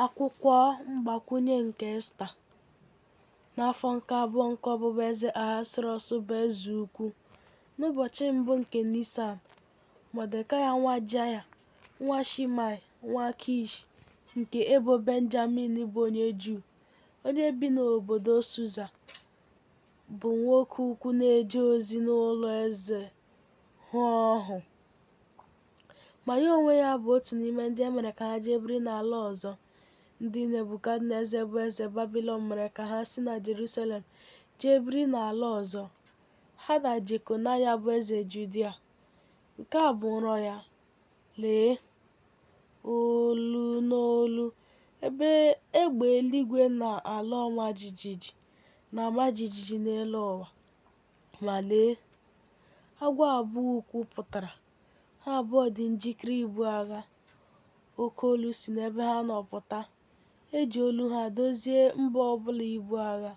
Akwụkwọ mgbakwunye nke Esta. N'afọ nke abụọ nke ọbụbụeze Ahasuerọs bụ eze ukwu, n'ụbọchị mbụ nke Nisan, Mọdekai nwa Jaịa, nwa Shimei, nwa Kish, nke ebo Benjamin bụ onye Juu, onye bi n'obodo Susa, bụ nwoke ukwu na-eje ozi n'ụlọ eze hụ ọhụ. Ma ya onwe ya bụ otu n'ime ndị e mere ka ha jee biri n'ala ọzọ, ndị Nebukadneza bụ eze Babilọn mere ka ha si na Jerusalem jee biri n'ala ọzọ, ha na Jekonaya bụ eze Judia. Nke a bụ nrọ ya. Lee, olu n'olu ebe egbe eluigwe na ala ọma jijiji na-ama jijiji n'elu ụwa. Ma lee, agwọ abụọ ukwu pụtara, ha abụọ dị njikere ibu agha. Oke olu si n'ebe ha nọ pụta. E ji olu ha dozie mba ọbụla ibu agha,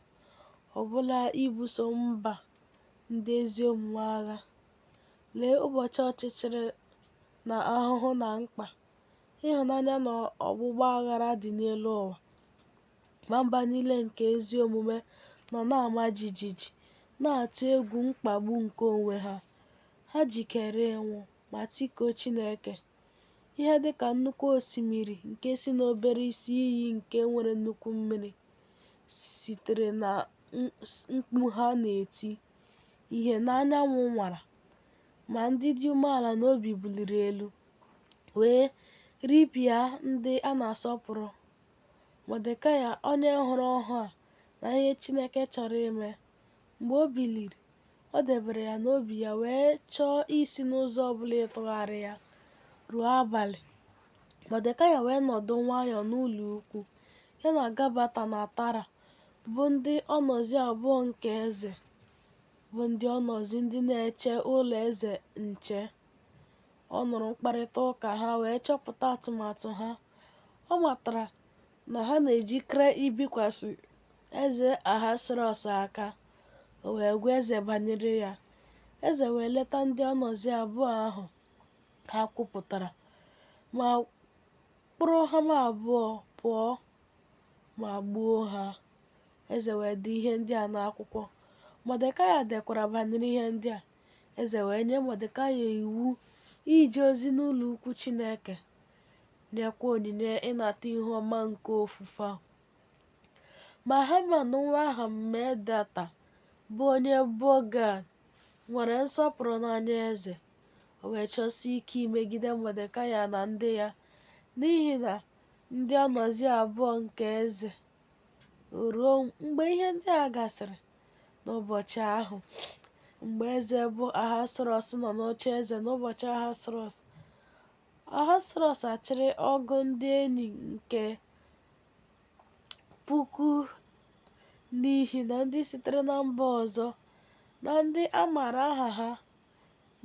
ọbụla ibuso mba ndị ezi omume agha. Lee ụbọchị ọchịchịrị na ahụhụ na mkpa, ịhụnanya na ọgbụgba aghara dị n'elu ụwa. Ma mba niile nke ezi omume nọ na-ama jijiji, na-atụ egwu mkpagbu nke onwe ha. Ha jikere ịnwụ ma tikuo Chineke. Ihe dị ka nnukwu osimiri nke si n'obere isi iyi nke nwere nnukwu mmiri sitere na mkpu ha na-eti, ìhè na anyanwụ nwara, ma ndị dị umeala n'obi buliri elu, wee ripịa ndị a na-asọpụrụ. Mọdekai onye hụrụ ọhụ a na ihe Chineke chọrọ ime, mgbe o biliri, o debere ya n'obi ya wee chọọ isi n'ụzọ ọbụla ịtụgharị ya ruo abalị. Mọdekai wee nọdụ nwayọọ n'ụlọ ukwu, ya na Gabata na Tara, bụ ndị ọnozi abụọ nke eze, bụ ndị ọnozi ndị na-eche ụlọ eze nche. Ọ nụrụ mkparịta ụka ha wee chọpụta atụmatụ ha. Ọ matara na ha na-ejikere ibikwasị eze Ahasuerọs aka. O wee gwa eze banyere ya. Eze wee leta ndị ọnozi abụọ ahụ ha kwupụtara, ma kpụrụ ha abụọ pụọ ma gbuo ha. Eze wee dee ihe ndị a n'akwụkwọ. Mọdekai dekwara banyere ihe ndị a. Eze wee nye Mọdekai iwu ije ozi n'ụlọ ukwu Chineke, nyekwa onyinye ịnata ihu ọma nke ofufe ahụ. Ma Haman nwa Hamedata bụ onye Bogan nwere nsọpụrụ n'anya eze. O wee chọsie ike imegide Mọdekai na ndị ya, n'ihi na ndị ọnozi abụọ nke eze. Ruo mgbe ihe ndị a gasịrị, n'ụbọchị ahụ, mgbe eze bụ Ahasuerọs nọ n'oche eze n'ụbọchị Ahasuerọs, Ahasuerọs achịrị ọgụ ndị enyi nke puku n'ihi na ndị sitere na mba ọzọ na ndị a maara aha ha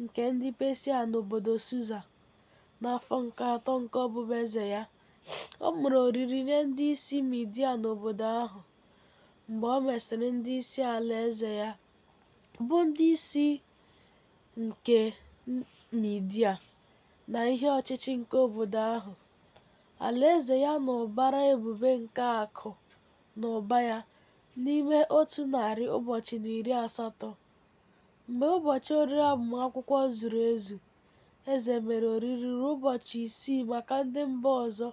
nke ndị Pesia n'obodo Susa. N'afọ nke atọ nke ọbụbụeze ya, o mere oriri nye ndị isi Midia n'obodo ahụ. Mgbe o mesịrị ndị isi alaeze ya, bụ ndị isi nke Midia na ihe ọchịchị nke obodo ahụ, alaeze ya na ụbara ebube nke akụ na ụba ya n'ime 180 ụbọchị. Mgbe ụbọchị oriri agbamakwụkwọ zuru ezu, eze mere oriri ruo ụbọchị isii maka ndị mba ọzọ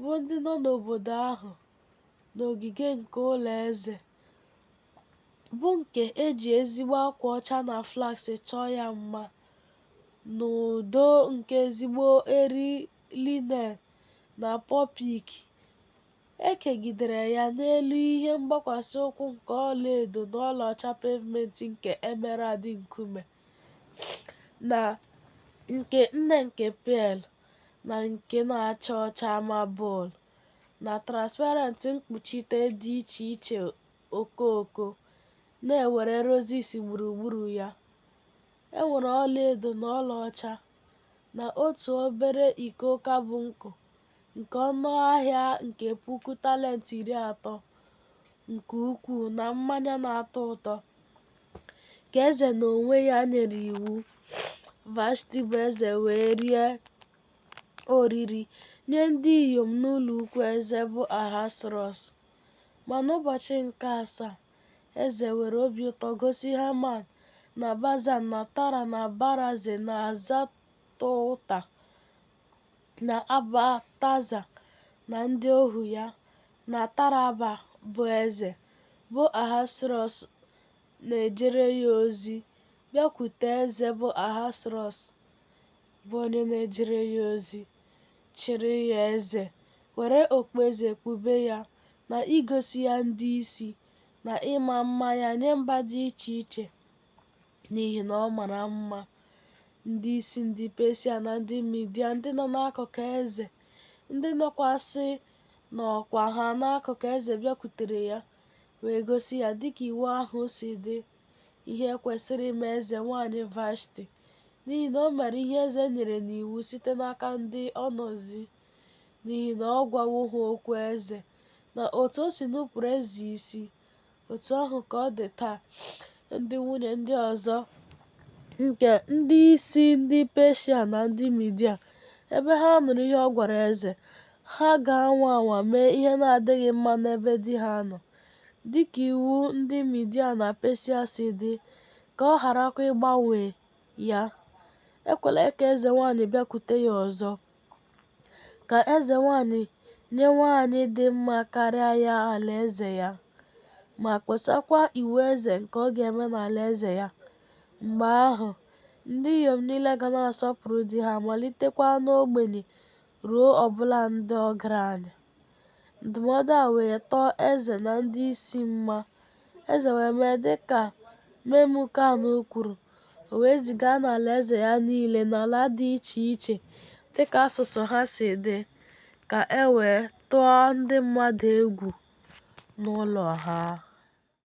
bụ ndị nọ n'obodo ahụ n'ogige nke ụlọ eze, bụ nke e ji ezigbo akwa ọcha na flax chọọ ya mma, n'ụdọ nke ezigbo eri linen na pọpik. E kegidere ya n'elu ihe mgbakwasị ụkwụ nke ọlaedo na ọlaọcha pavement nke emerald nkume, na nke nne nke pearl, na nke na-acha ọcha mabụl, na transparent mkpuchite dị iche iche okooko, na-ewere roses gburugburu ya. E nwere ọlaedo na ọlaọcha, na otu obere iko karbụnkụ nke ọnụ ahịa nke puku talent 30 nke ukwuu na mmanya na-atọ ụtọ, ka eze n'onwe ya nyere iwu. Vashti bụ eze wee rie oriri nye ndị inyom n'ụlọ ukwu eze bụ Ahasuerọs. Ma n'ụbọchị nke asaa, eze were obi ụtọ gosi Heman na Bazan na Tara na Baraze na Azatouta na Abataza na ndị ohu ya, na Taraba bụ eze, bụ Ahasuerọs na-ejere ya ozi bịakwute eze bụ Ahasuerọs, bụ onye na-ejere ya ozi, chịrị ya eze, were okpueze kpube ya, na igosi ya ndị isi, na ịma mma ya nye mba dị iche iche, n'ihi na ọ mara mma. Ndị isi ndị Pesia na ndị Midia ndị nọ n'akụkụ eze, ndị nọkwasị n'ọkwa ha n'akụkụ eze bịakwutere ya, wee gosi ya dịka iwu ahụ si dị, ihe kwesịrị ime eze nwanyị Vashti, n'ihi na o mere ihe eze nyere n'iwu site n'aka ndị ọnozi, n'ihi na ọ gwawo ha okwu eze, na otu o si nupụrụ eze isi, otu ahụ ka ọ dị taa. Ndị nwunye ndị ọzọ nke ndị isi ndị Peshia na ndị Midia, ebe ha nụrụ ihe ọ gwara eze, ha ga-anwa anwa mee ihe na-adịghị mma n'ebe di ha nọ, dịka iwu ndị Midia na Pesia si dị, ka ọ gharakwa ịgbanwe ya. Ekwela ka eze nwanyị bịakwute ya ọzọ. Ka eze nwanyị nye nwanyị dị mma karịa ya alaeze ya, ma kpọsakwa iwu eze nke ọ ga-eme n'alaeze ya. Mgbe ahụ, ndị inyom niile ga na-asọpụrụ di ha, malitekwa n'ogbenye ruo ọbụla ndị ọgaranya. Ndụmọdụ a wee tọọ eze na ndị isi mma. Eze wee mee dị ka Memukan kwuru, o wee ziga n'alaeze ya niile n'ala dị iche iche dị ka asụsụ ha si dị, ka e wee tụọ ndị mmadụ egwu n'ụlọ ha.